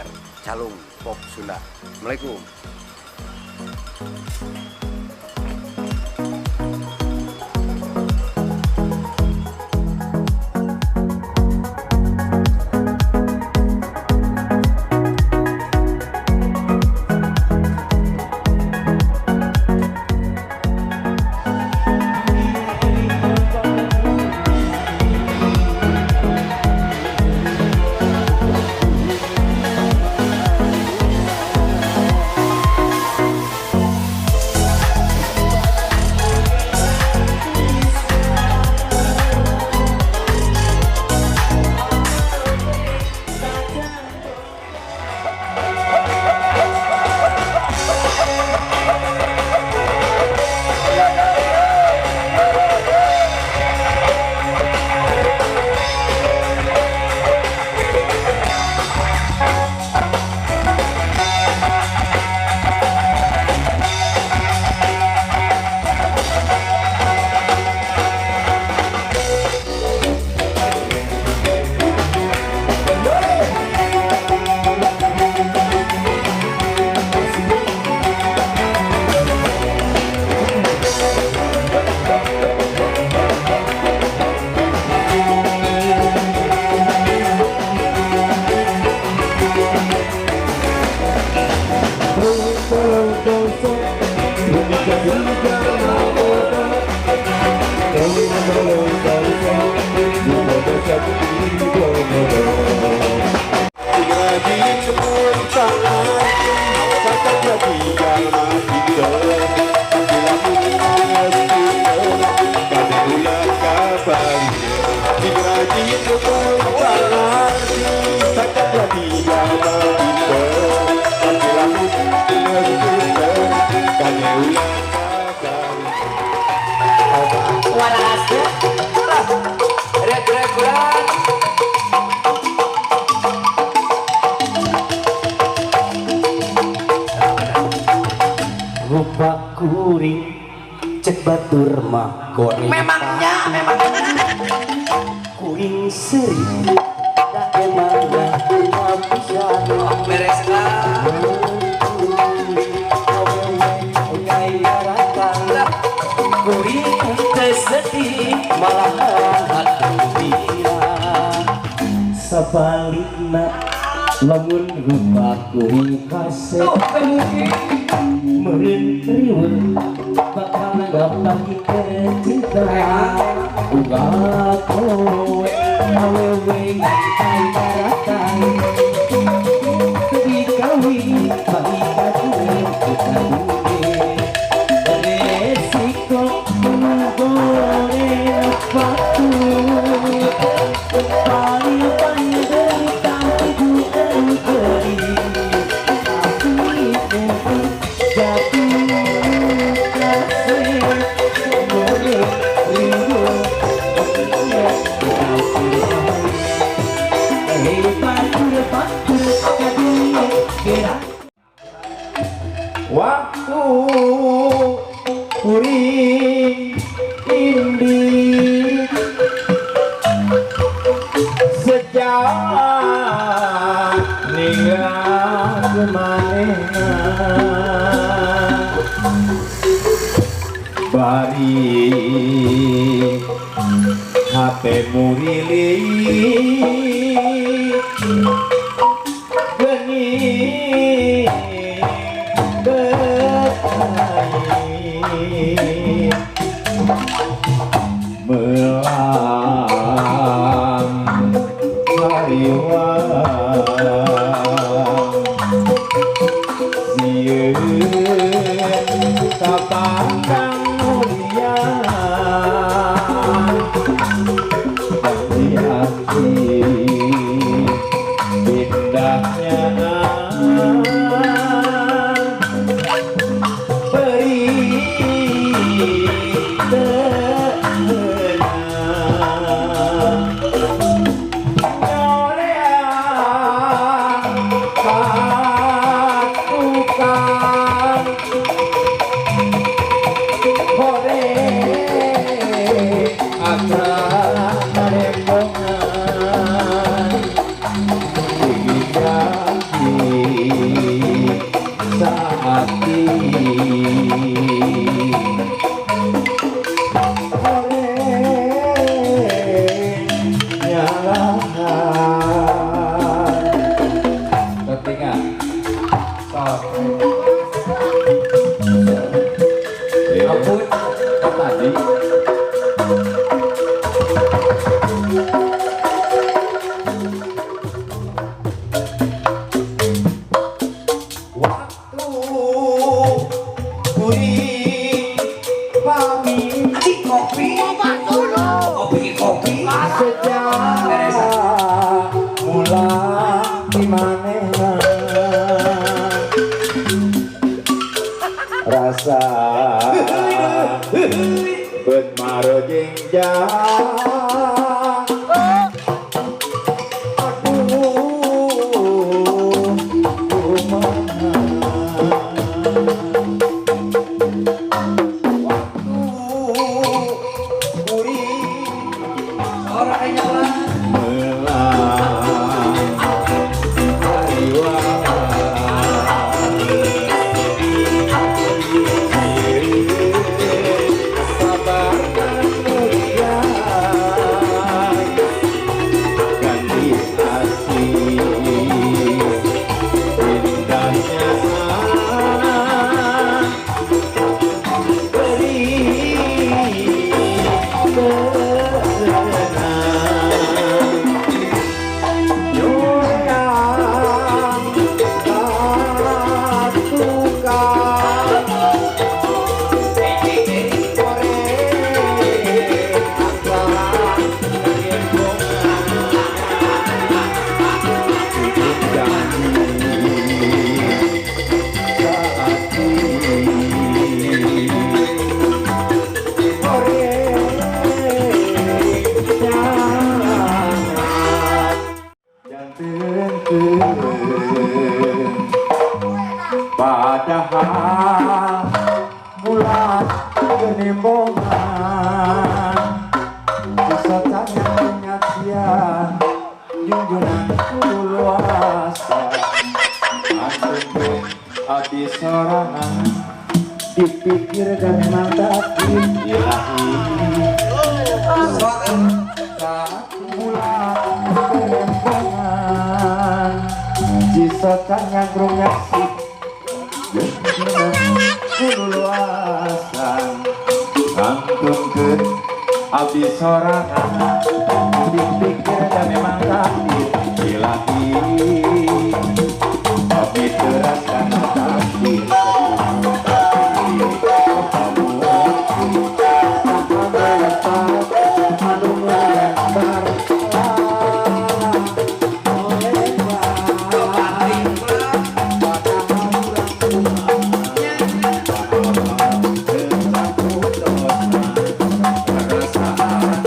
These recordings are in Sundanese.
share Calung Pop Sunda. Assalamualaikum. Waras. Rek-rekuran. Rupa kuring cek batur mah goreng. Memangnya, memang. Kuring seri da emangna pisan. Beres lah. Kuring teu sedih, malahan hati sabalikna lamun rupa kuring kasep meureun riweuh bakal nanggap cinta uga kowe awewe ngantai daratan teu dikawin baikan kita resiko menggoreng waktu paling panderita ku beri tapi jatuh kasih boleh ribu. Hei batur batur kaduye gerak. Waktu kuring indi sejak ninggal manehna bari hate murili geni berkait melang hariwang sieun kapangkang mulia di hati indahnya beri temenang nyoreang patukang hore akan rembongan tinggi janji. rasa Bet marojeng jang. Aduh, kumaha waktu kuring Orang kayaknya lah. Melang kariwa sabar mulia ganti asih indahnya beri tenang. Nyurang tukang korek asal Padahal bulan genimbongan Sesatanya penyaksian junjungan kuluasa Antum abdi sorangan dipikir dan memang takdir ilahi. Bulan genimbongan Sesatanya nyaksi kuluasan Antum abdi sorangan dipikir dan memang takdir ilahi. Abdi teras karena takdir. Perasaan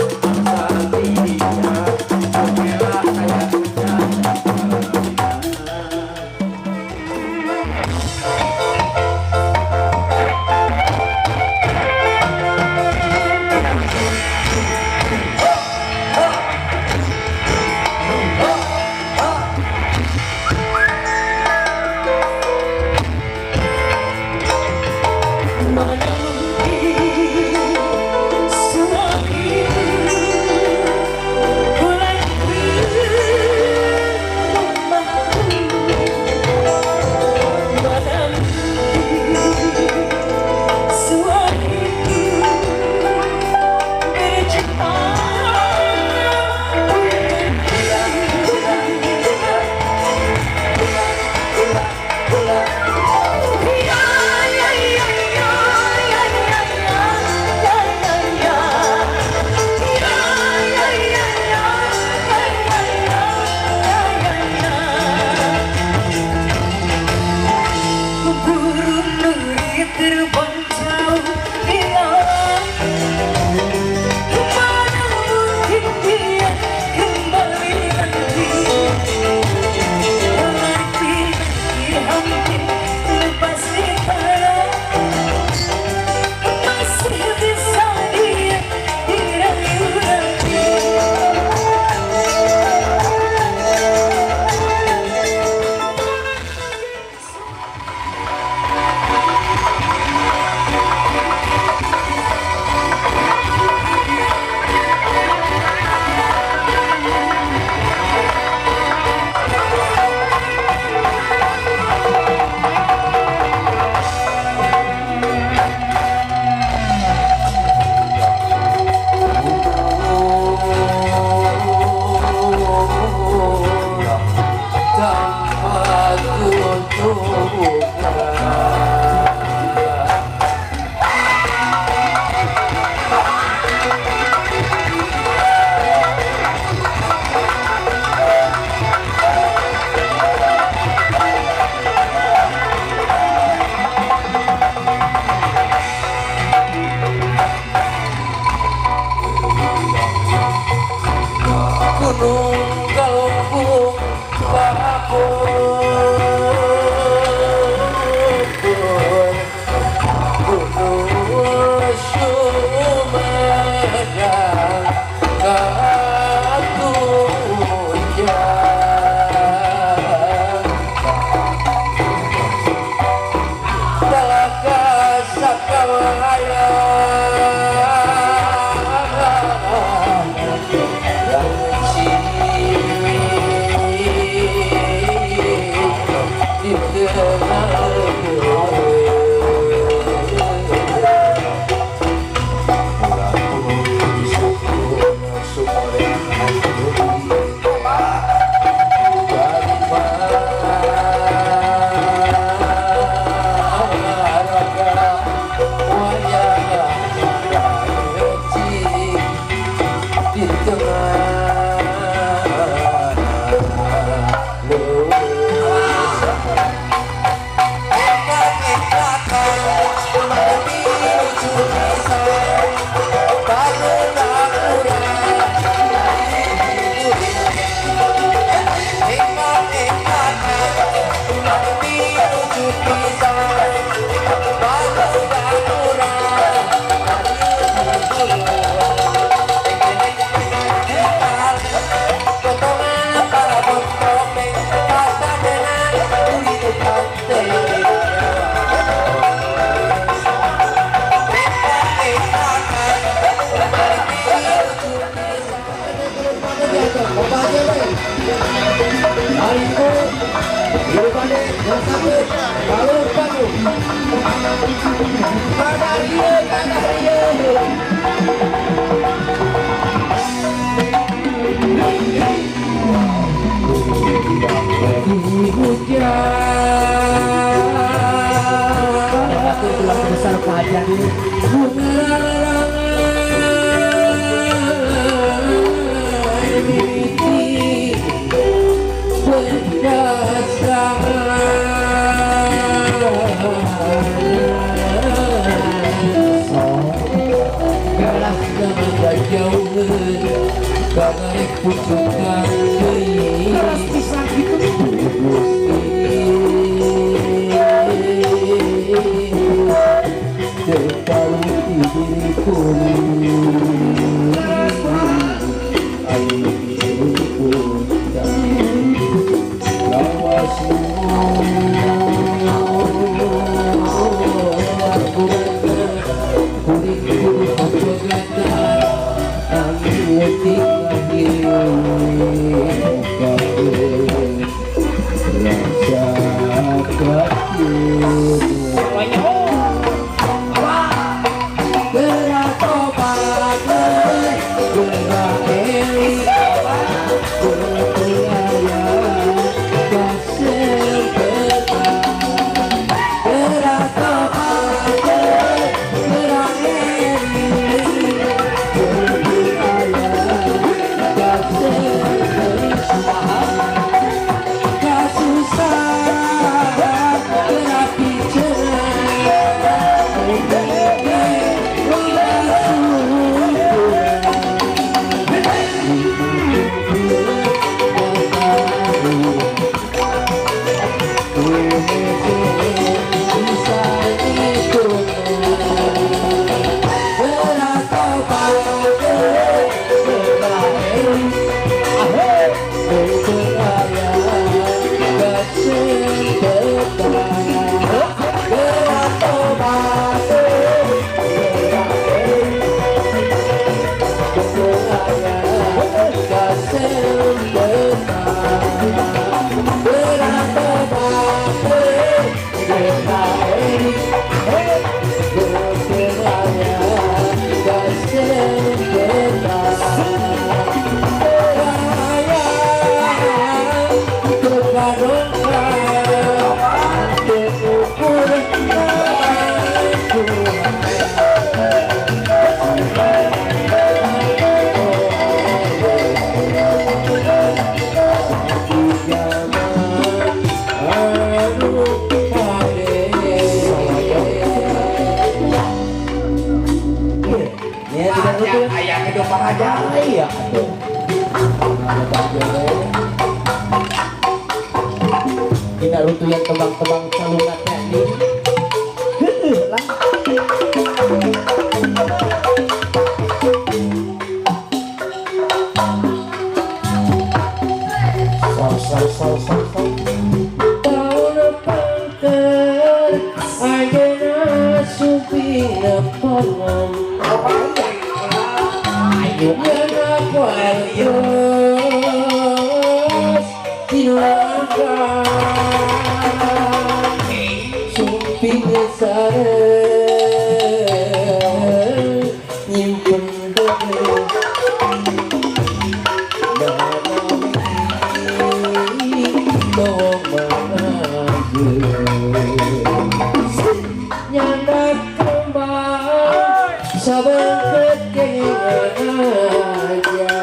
Nyandak kembang sabengket kengingan aja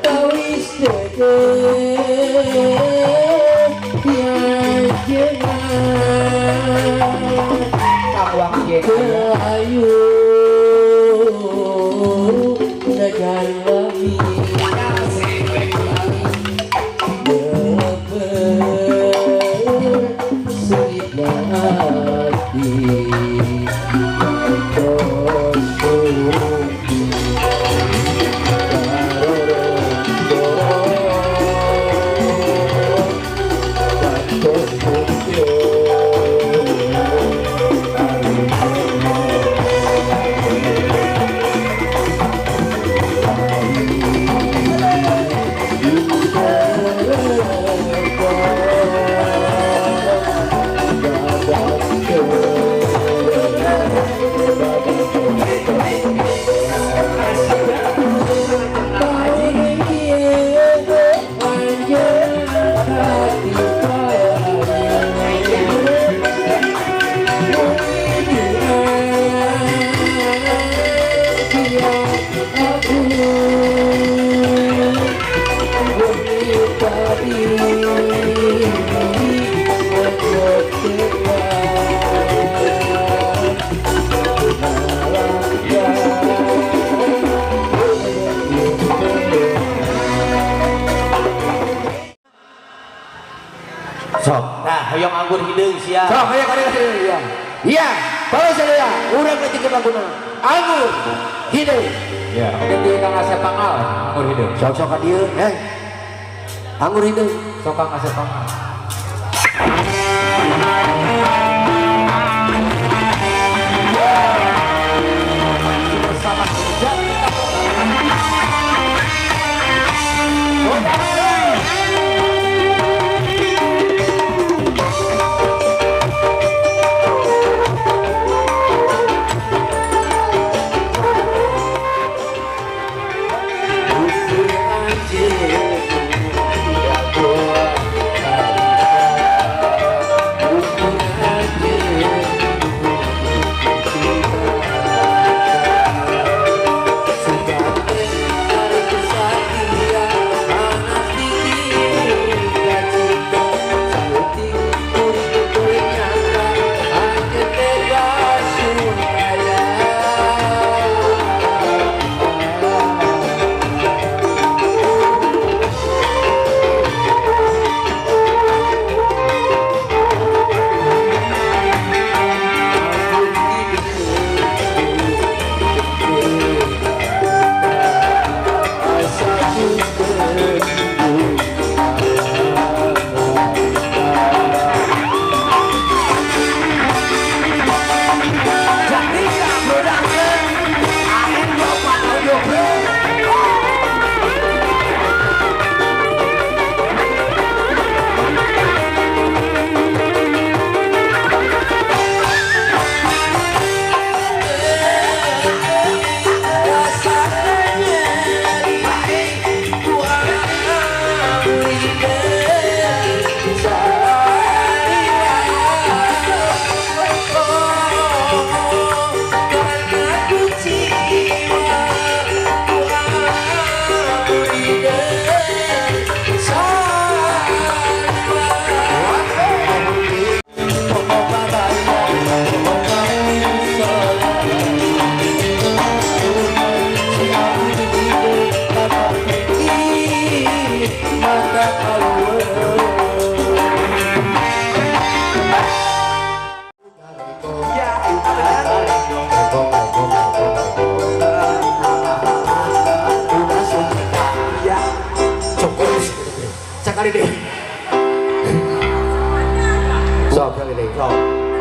tawis deke ayu najan lami berseri hati Sok, nah hoyong anggur hideung sia. Sok, hoyong anggur hideung ya. Iya, baru saya urang lanjutkeun laguna. Anggur hideung. Ya, di Kang Asep Pangal anggur hideung. Sok sok ka dieu, heh. Anggur hideung. Sok Kang Asep Pangal. Bersama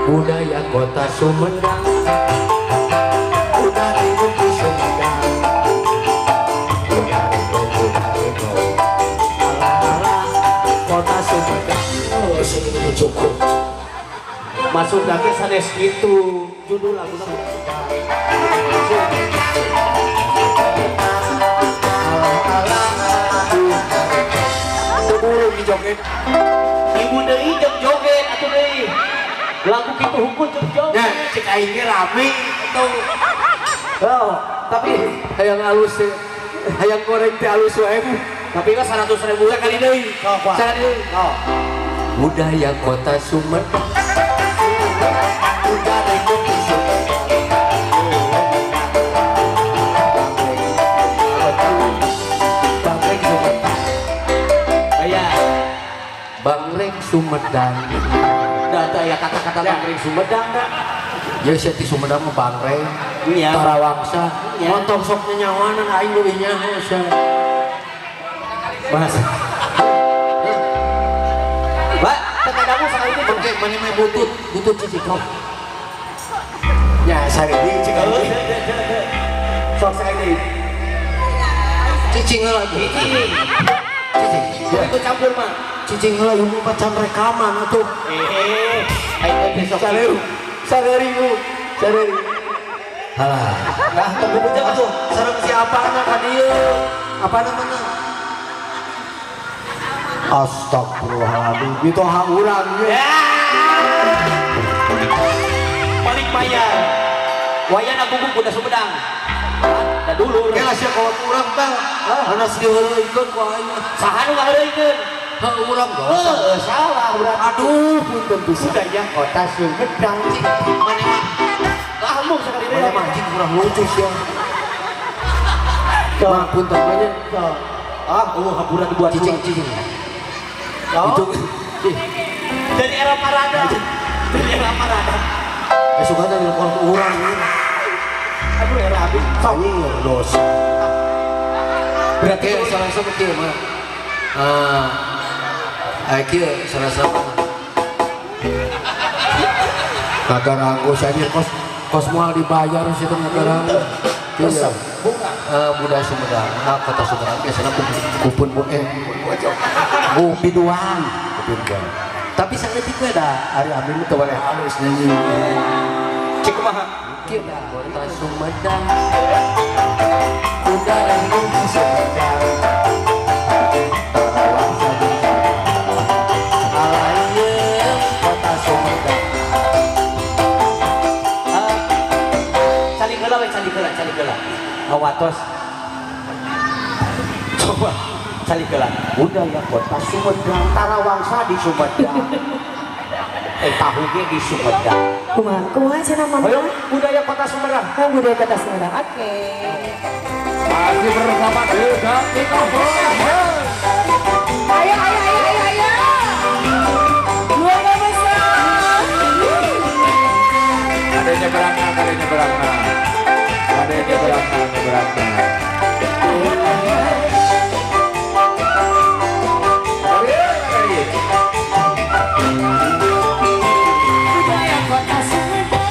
budaya kota Sumedang, udah di Sumedang, udah ala-ala kota Sumedang. Oh, segini cukup. Masuk lagi sanes gitu judul lagu ala-ala. Tunggu di joget. Ibu deui jeung joget atuh deui. Lagu kitu hungkul jeung joget. Ya, cek aing ge rame atuh. Oh, tapi Hayang alus teh. Hayang goreng teh alus wae. Tapi kan 100.000 Sekali deui. Sekali deui. Oh. Budaya kota Sumedang. Budaya kota Sumedang. Bangreng Sumedang. Aya. Bangreng Sumedang. Da ya kata-kata Bangreng Sumedang da. Ya sia ti Sumedang mah Bangreng. Iya. Tarawangsa. Iya. Montong sok nyanyawanan aing leuwih nyaho sia. Bahasa. Pak, terkadang sekali itu Oke, mana mah butut, butut cicing kau. Ya, saridi cicing. Sok sekali. Cicing heula tuh. Cicing. Cicing. Ya. Ikut campur mah. Cicing heula ieu mah can rekaman atuh. Aing teh sok. Sareu. Sareribu. Sareri. Halah. Nah, tunggu bujang atuh. Sareng siapa na ka dieu? Apa namanya? Astagfirullahaladzim, itu hak urang ya. Balik bayar. Wayan aku udah Sumedang. Da dulur. Oke lah sia kalau urang tah. Anas diheureuikeun ku aing. Saha nu ngaheureuikeun? Heuh urang dosa. Heuh, salah urang. Aduh, punten pisan. Budaya kota Sumedang cing. Mane mah Lah embung sakali deui. Mane mah cing kurang lucu sia. Mah punten banyak. Ah, eueuh hampura dibuat cicing cicing. Oh. Itu dari era Parada. Dari era Parada. Besok aja di kolot urang ini. Aduh era habis. Anjing dosa. Berarti salah satu kieu mah. Ah, kieu salah satu. Ngagaranggu sia kos kos moal dibayar sih teh ngagaranggu. Resep. Budaya Sumedang, kota Sumedang biasanya kupun bojok. Biduan, biduan. Tapi saeutik we da ari abdi mah teu boleh halus nyanyi. Cik kumaha? Kieu kota Sumedang. Budaya Sumedang. Alayeuh kota Sumedang. Calik heula we, calik heula, calik heula. Ngawatos. Coba calik heula. Budaya kota Sumedang, Tarawangsa di Sumedang. Tahu ge di Sumedang. Kumaha? Kumaha cenah mama? Ayo, budaya kota Sumedang. Oh, budaya kota Sumedang. Oke. Masih bersama Jatnika. Ayo, ayo, ayo, ayo, ayo. Keluarga besar. Ada nyebrangna, ada nyebrangna. Ada nyebrangna, nyebrangna. Budaya kota Sumedang.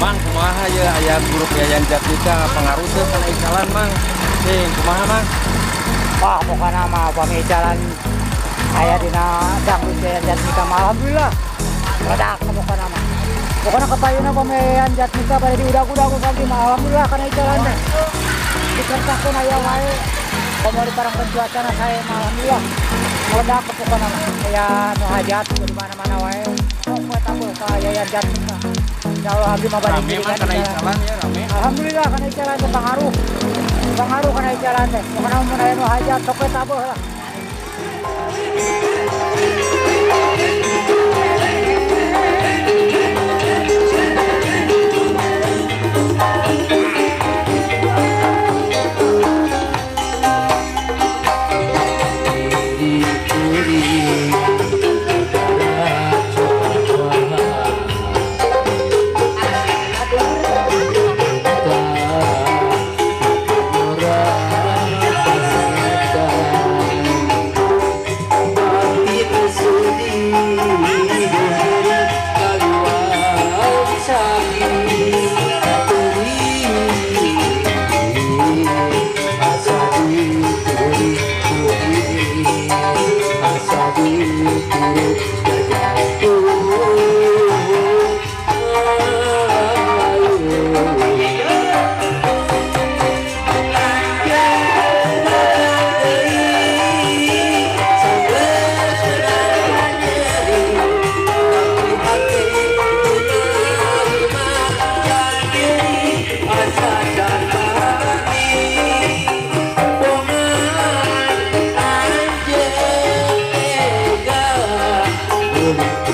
Mang kumaha ya aya grup Yayan Jatnika pengaruh teu kana icalan Mang. Sing kumaha Mang? Wah, pokokna mah pami icalan aya dina dangdut Yayan Jatnika mah alhamdulillah. Meledak pokokna mah. Pokokna kapayuna pami Yayan Jatnika bade diudag-udag ku mah alhamdulillah kana icalan teh. Dikertakeun aya wae. Komo di parang cuacana sae mah alhamdulillah. Meledak pokokna mah. Aya nu hajat di mana-mana wae. Sok we tabuh ka Yayan Jatnika. Insyaallah abdi mah bade Rame mah ngirikan karena icalan. icalan ya rame. Alhamdulillah kana icalan teh pangaruh. Pangaruh kana icalan teh. Pokokna mun aya nu hajat sok we tabuh lah. Thank you.